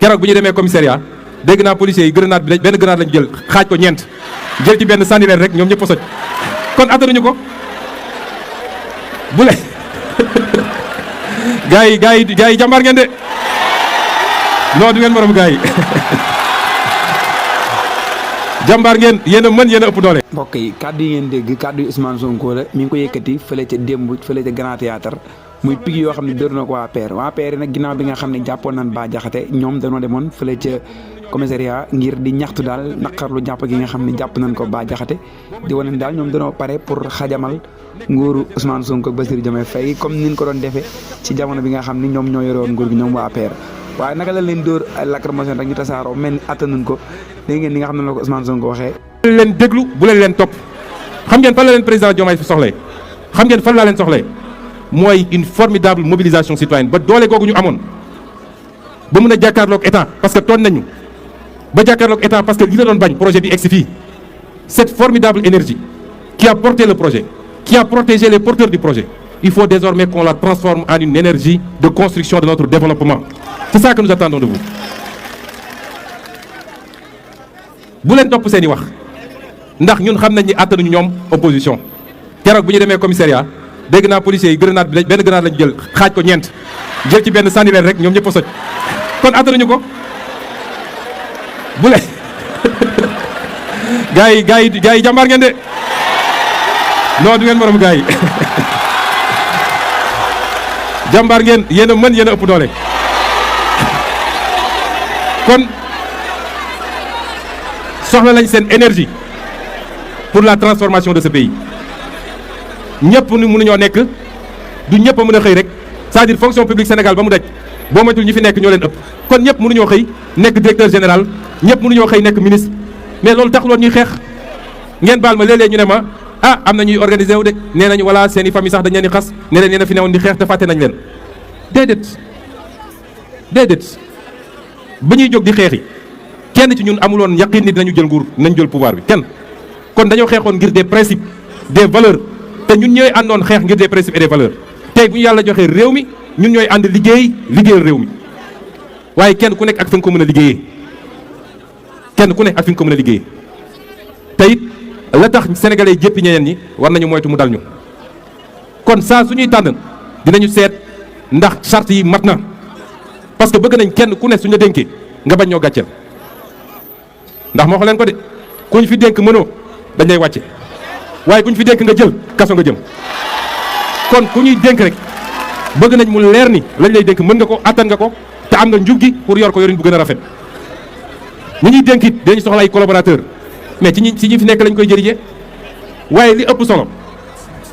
keroog bu ñu demee commissariat dégg naa policiers yi grenade bi benn grenade lañu jël xaaj ko ñeent jël ci benn sànni leen rek ñoom ñëpp a soj kon attanuñu ko bu le gars yi jàmbaar ngeen de non du ngeen morom gars yi jàmbaar ngeen yéen a mën yéen a ëpp doole. mbokk yi kàddu yi ngeen dégg kàddu yi Ousmane Sonko la mi ngi ko yëkkati fële ca démb fële ca Grand Théâtre muy pig yoo xam ne dóor na ko waa APR nag ginnaaw bi nga xam ne jàppoon nañ Bah Diakhaté ñoom dañoo demoon fële ca commissariat ngir di ñaxtu daal naqarlu jàpp gi nga xam ne jàpp nañ ko Bah Diakhaté di wane ni daal ñoom dañoo pare pour xajamal nguuru Ousmane Sonko ak Bassirou Diomaye Faye comme niñ ko doon defee ci jamono bi nga xam ne ñoom ñoo yore woon nguur gi ñoom waa APR waaye naka la leen dóor ay lacrymogène rek ñu tasaaroo mel ni attanuñ ko dégg ngeen ni nga xam ne la ko Ousmane Sonko waxee. bu leen déglu bu leen topp xam ngeen fan la leen président Diomaye soxlee xam ngeen fan laa leen soxlee mooy une formidable mobilisation citoyenne ba doole googu ñu amoon ba mun a jàkkaarloog état parce que toon nañu ba jàkkaarloog état parce que li la doon bañ projet bi egsi fii cette formidable énergie qui a porté le projet qui a protégé les porteurs du projet il faut désormais qu'on la transforme en une énergie de construction de notre développement c'est ça que nous attendons de vous bu leen topp seen i wax ndax ñun xam nañ ni àttanuñu ñoom opposition keroog bu ñu demee commissariat dégg naa policiers yi grenade bi benn grenade lañu jël xaaj ko ñeent jël ci benn sànni leen rek ñoom ñëpp a soj kon attanuñu ko bu le gars yi jàmbaar ngeen de non du ngeen morom gars yi jàmbaar ngeen yéen a mën yéen a ëpp doole kon soxla lañ seen énergie pour la transformation de ce pays ñëpp ni mënuñoo nekk du ñëpp a mën a xëy rek c'est-à-dire fonction publique Sénégal ba mu daj boo moytul ñi fi nekk ñoo leen ëpp kon ñëpp mënuñoo xëy nekk directeur général ñëpp mënuñoo xëy nekk ministre mais loolu taxuloon ñuy xeex ngeen baal ma léeg-léeg ñu ne ma ah am na ñuy organiser wu de nee nañu voilà seen i famille sax dañ leen di xas ne leen yéen a fi newoon di xeex te fàtte nañ leen déedéet ba ñuy jóg di xeexi kenn ci ñun amuloon yaqin ni dinañu jël nguur nañ jël pouvoir bi kenn kon dañoo xeexoon ngir des principes des valeurs te ñun ñooy àndoon xeex ngir des principes et des valeurs tey bu ñu yàlla joxee réew mi ñun ñooy ànd liggéeyal réew mi waaye kenn ku nekk ak fi nga ko mën a liggéeyee kenn ku nekk ak fi nga ko mën a liggéeyee te it la tax sénégalais yi jéppi ñeneen ñi war nañu moytu mu dal ñu kon saa suñuy tànn dinañu seet ndax charte yi mat na parce que bëgg nañ kenn ku ne suñu la dénkee nga bañ ñoo gàcceel ndax moo leen ko de ku ñu fi dénk mënoo dañ lay wàcce waaye ku ñu fi dénk nga jël kaso nga jëm kon ku ñuy dénk rek bëgg nañ mu leer ni lañ lay dénk mën nga ko attan nga ko te am nga njub gi pour yor ko yorin bu gën a rafet ñi ñuy dénk it dañu soxla ay collaborateur mais ci ñi fi nekk lañ koy jëriñee waaye li ëpp solo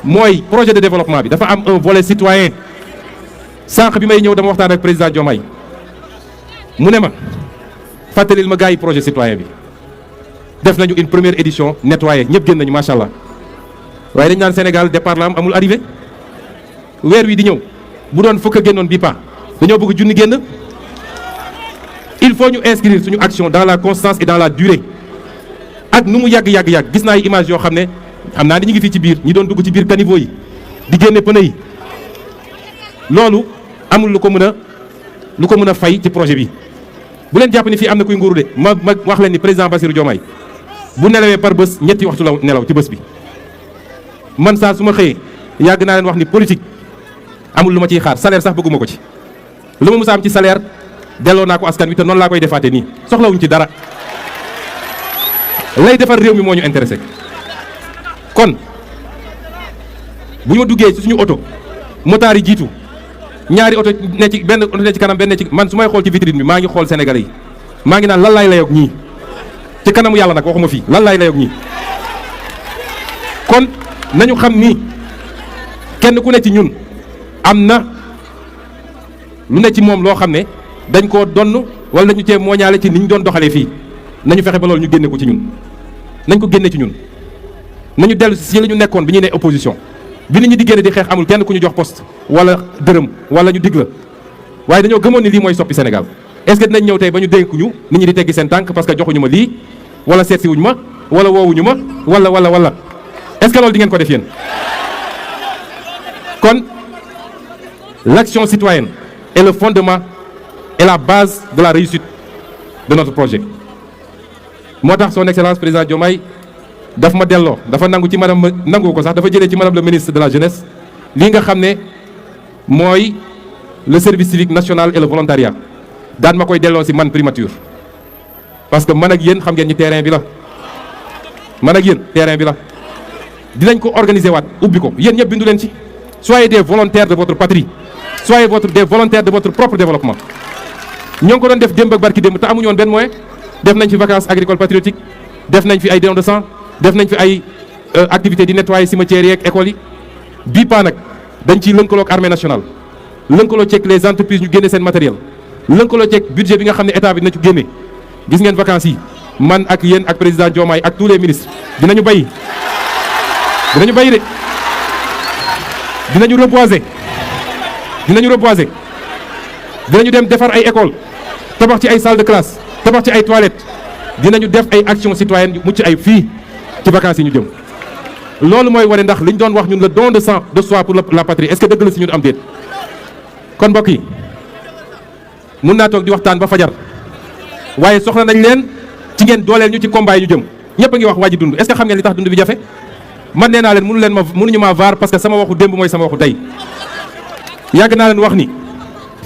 mooy projet de développement bi dafa am un volet citoyen sànq bi may ñëw dama waxtaan ak président Diomaye mu ne ma fàttalil ma gars yi projet citoyen bi def nañu une première édition nettoyé ñëpp génn nañu macha allah waaye dañu naan Sénégal départ la am amul arrivé weer wi di ñëw bu doon fukk a génnoon bi pas dañoo bëgg junni génn il faut ñu inscrire suñu action dans la constance et dans la durée ak nu mu yàgg gis naa ay image yoo xam ne xam naa ni ñu ngi fii ci biir ñi doon dugg ci biir caniveau yi di génne pneu yi loolu amul lu ko mën a fay ci projet bi bu leen jàpp ni fii am na kuy nguuru de ma wax leen ni président Bassirou Diomaye bu nelawee par bés ñetti waxtu la nelaw ci bés bi man saa su ma xëyee yàgg naa leen wax ni politique amul lu ma ciy xaar salaire sax bëgguma ko ci lu ma mës a am ci salaire delloo naa ko askan wi te noonu laa koy defaate nii soxlawuñ ci dara lay defar réew mi moo ñu intéressé kon bu ñu duggee ci suñu oto motaar yi jiitu ñaari oto ne ci benn oto ne ci kanam benn ne ci man su may xool ci vitrine bi maa ngi xool Sénégalais yi maa ngi naan lan laay layoog ñii ci kanamu yàlla nag waxuma fii lan laay layoog ñii kon nañu xam ni kenn ku ne ci ñun am na lu ne ci moom loo xam ne dañ koo donn wala dañu cee mooñaale ci ni ñu doon doxalee fii nañu fexe ba loolu ñu génne ko ci ñun nañ ko génne ci ñun nañu dellu si la ñu nekkoon bi ñuy ne opposition bi nit ñi di génne di xeex amul kenn ku ñu jox poste wala dërëm wala ñu dig la waaye dañoo gëmoon ni lii mooy soppi Sénégal est-ce que dinañ ñëw tey ba ñu dénk ñu nit ñi di teggi seen tànk parce que joxuñu ma lii wala seetsi wuñu ma wala woowuñu ma wala est-ce que loolu di ngeen ko def yéen kon l'action citoyenne est le fondement et la base de la réussite de notre projet. moo tax son excellence président Diomaye daf ma delloo dafa nangu ci madame nangu ko sax dafa jëlee ci madame le ministre de la jeunesse lii nga xam ne mooy le service civique national et le volontariat daan ma koy delloo si man primature. parce que man ak yéen xam ngeen ñi terrain bi la man ak yéen terrain bi la dinañ ko organiser waat ubbi ko yéen ñëpp bindu leen ci. soyez des volontaires de votre patrie soyez des volontaires de votre propre développement. ñoo ngi ko doon def démb ak barki démb te amuñu woon benn moyen def nañ fi vacances agricoles patriotiques def nañ fi ay dons de sang def nañ fi ay activités di nettoyer cimetières yeeg écoles yi bii paa nag dañ ciy lëkkaloo ak armée nationale lëkkaloo ceeg les entreprises ñu génne seen matériel lëkkaloo ceeg budget bi nga xam ne état bi dina ci génne gis ngeen vacances yi man ak yéen ak président Diomaye ak tous les ministres dinañu bay de dinañu reboiser dinañu dem defar ay école tabax ci ay salle de classe tabax ci ay toilettes dinañu def ay actions citoyennes yu mucc ay fii ci vacances yi ñu jëm. loolu mooy wane ndax liñ doon wax ñun le don de sang de soi pour la patrie est-ce que dëgg la si ñun am déet. kon mbokk yi mun naa toog di waxtaan ba fajar waaye soxla nañ leen ci ngeen dooleel ñu ci combat yi ñu jëm ñëpp a ngi wax wàññi dund est-ce que xam ngeen li tax dund bi jafe. man nee naa leen mënuñu ma vaar parce que sama waxu démb mooy sama waxu tey yàgg naa leen wax ni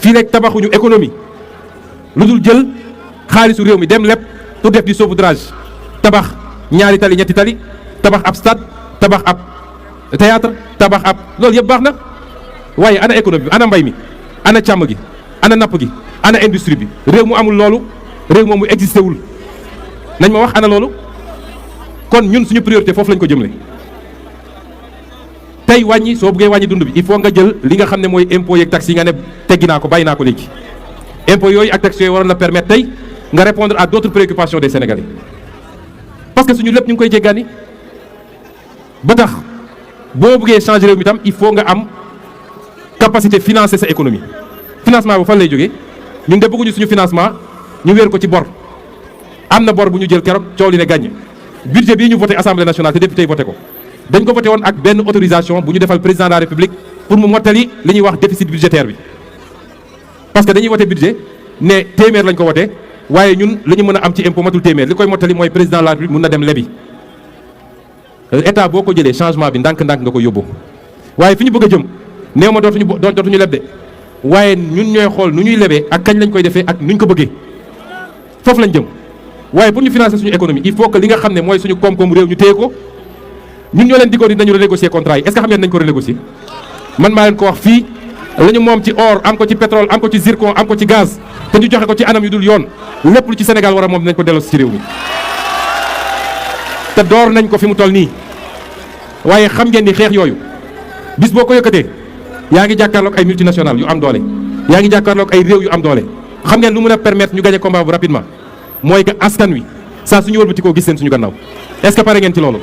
fii rek tabaxuñu économie lu dul jël xaalisu réew mi dem lépp pour def di saupoudrage tabax ñaari tali ñetti tali tabax ab stade tabax ab théâtre tabax ab loolu yëpp baax na waaye ana économie bi ana mbay mi ana càmm gi ana napp gi ana industrie bi réew mu amul loolu réew moom mu existé wul nañ ma wax ana loolu kon ñun suñu priorité foofu lañ ko jëmle. tey wàññi soo buggee wàññi dund bi il faut nga jël li nga xam ne mooy impôt yeeg taxes yi nga ne teggi naa ko bàyyi naa ko léegi impôt yooyu ak taxes yooyu waroon la permettre tey nga répondre à d'autres préoccupations des Sénégalais parce que suñu lépp ñu ngi koy jéggaani ba tax boo buggee changer réew mi tam il faut nga am capacité financer sa économie financement bu fan lay jógee ñun de bëgguñu suñu financement ñu wéer ko ci bor am na bor bu ñu jël keroog coow li ne gàññ budget bii ñu voté assemblée nationale te député yi voté ko dañ ko voté woon ak benn autorisation bu ñu defal président de la république pour mu mottali li ñuy wax déficit budgétaire bi parce que dañuy voté budget ne téeméer lañ ko voté waaye ñun li ñu mën a am ci impôt matul téeméer li koy mottali mooy président de la république mun na dem lebi état boo ko jëlee changement bi ndànk-ndànk nga ko yóbbu waaye fi ñu bëgg a jëm néew ma dootuñu leb de waaye ñun ñooy xool nu ñuy lebee ak kañ lañ koy defee ak nuñ ko bëggee foofu lañ jëm waaye pour ñu financer suñu économie il faut que li nga xam ne mooy suñu koom-koom réew ñu téye ko ñun ñoo leen diggoon ni nañu renégocier contrat yi est-ce que xam ngeen nañ ko renégocier man maa leen ko wax fii la ñu moom ci or am ko ci pétrole am ko ci zircon am ko ci gaz te ñu joxe ko ci anam yu dul yoon lépp lu ci Sénégal war a moom dinañ ko delloo ci réew mi te door nañ ko fi mu toll nii waaye xam ngeen ni xeex yooyu bis boo ko yëkkatee yaa ngi jàkkaarloog ay multinationales yu am doole yaa ngi jàkkaarloog ay réew yu am doole xam ngeen lu mën a permettre ñu gagner combat bu rapidement mooy que askan wi saa suñu wëlbati koo gis seen suñu gannaaw est-ce que pare ngeen ci loolu